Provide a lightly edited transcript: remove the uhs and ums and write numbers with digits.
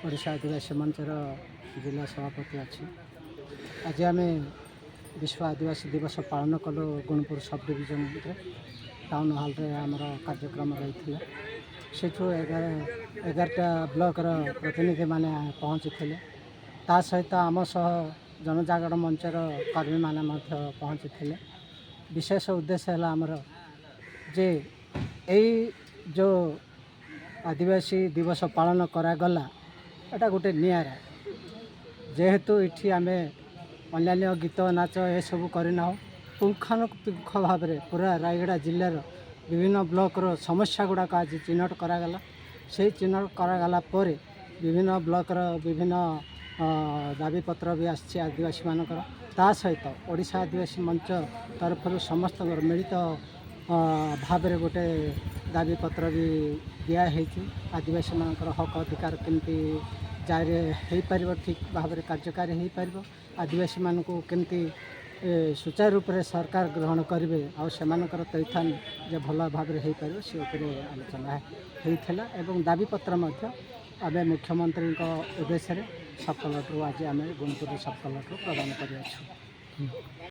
ଓଡ଼ିଶା ଆଦିବାସୀ ମଞ୍ଚର ଜିଲ୍ଲା ସଭାପତି ଅଛି। ଆଜି ଆମେ ବିଶ୍ୱ ଆଦିବାସୀ ଦିବସ ପାଳନ କଲୁ ଗୁଣପୁର ସବ୍ ଡିଭିଜନରେ। ଟାଉନ୍ ହଲ୍ରେ ଆମର କାର୍ଯ୍ୟକ୍ରମ ରହିଥିଲା। ସେଠୁ 11ଟା ବ୍ଲକର ପ୍ରତିନିଧିମାନେ ପହଞ୍ଚିଥିଲେ। ତା ସହିତ ଆମ ସହ ଜନଜାଗରଣ ମଞ୍ଚର କର୍ମୀମାନେ ମଧ୍ୟ ପହଞ୍ଚିଥିଲେ। ବିଶେଷ ଉଦ୍ଦେଶ୍ୟ ହେଲା ଆମର ଯେ ଏଇ ଯେଉଁ ଆଦିବାସୀ ଦିବସ ପାଳନ କରାଗଲା, ଏଇଟା ଗୋଟେ ନିଆରା। ଯେହେତୁ ଏଠି ଆମେ ଅନ୍ୟାନ୍ୟ ଗୀତ, ନାଚ ଏସବୁ କରିନାହୁଁ, ପୁଙ୍ଖାନୁପୁଙ୍ଖ ଭାବରେ ପୁରା ରାୟଗଡ଼ା ଜିଲ୍ଲାର ବିଭିନ୍ନ ବ୍ଲକର ସମସ୍ୟା ଗୁଡ଼ାକ ଆଜି ଚିହ୍ନଟ କରାଗଲା। ସେଇ ଚିହ୍ନଟ କରାଗଲା ପରେ ବିଭିନ୍ନ ବ୍ଲକର ବିଭିନ୍ନ ଦାବିପତ୍ର ବି ଆସିଛି ଆଦିବାସୀମାନଙ୍କର। ତା ସହିତ ଓଡ଼ିଶା ଆଦିବାସୀ ମଞ୍ଚ ତରଫରୁ ସମସ୍ତଙ୍କର ମିଳିତ ଭାବରେ ଗୋଟେ ଦାବିପତ୍ର ବି ଦିଆହେଇଛି। ଆଦିବାସୀମାନଙ୍କର ହକ ଅଧିକାର କେମିତି ଜାରି ହେଇପାରିବ, ଠିକ୍ ଭାବରେ କାର୍ଯ୍ୟକାରୀ ହେଇପାରିବ, ଆଦିବାସୀମାନଙ୍କୁ କେମିତି ସୁଚାରୁ ରୂପରେ ସରକାର ଗ୍ରହଣ କରିବେ ଆଉ ସେମାନଙ୍କର ଥଇଥାନ ଯେ ଭଲ ଭାବରେ ହେଇପାରିବ, ସେ ଉପରେ ଆଲୋଚନା ହେଇଥିଲା ଏବଂ ଦାବିପତ୍ର ମଧ୍ୟ ଆମେ ମୁଖ୍ୟମନ୍ତ୍ରୀଙ୍କ ଉଦ୍ଦେଶ୍ୟରେ ସବ୍ କଲେକ୍ଟରରୁ ଆଜି ଆମେ ଗୁଣପୁର ସବ୍ କଲେକ୍ଟରରୁ ପ୍ରଦାନ କରିଅଛୁ।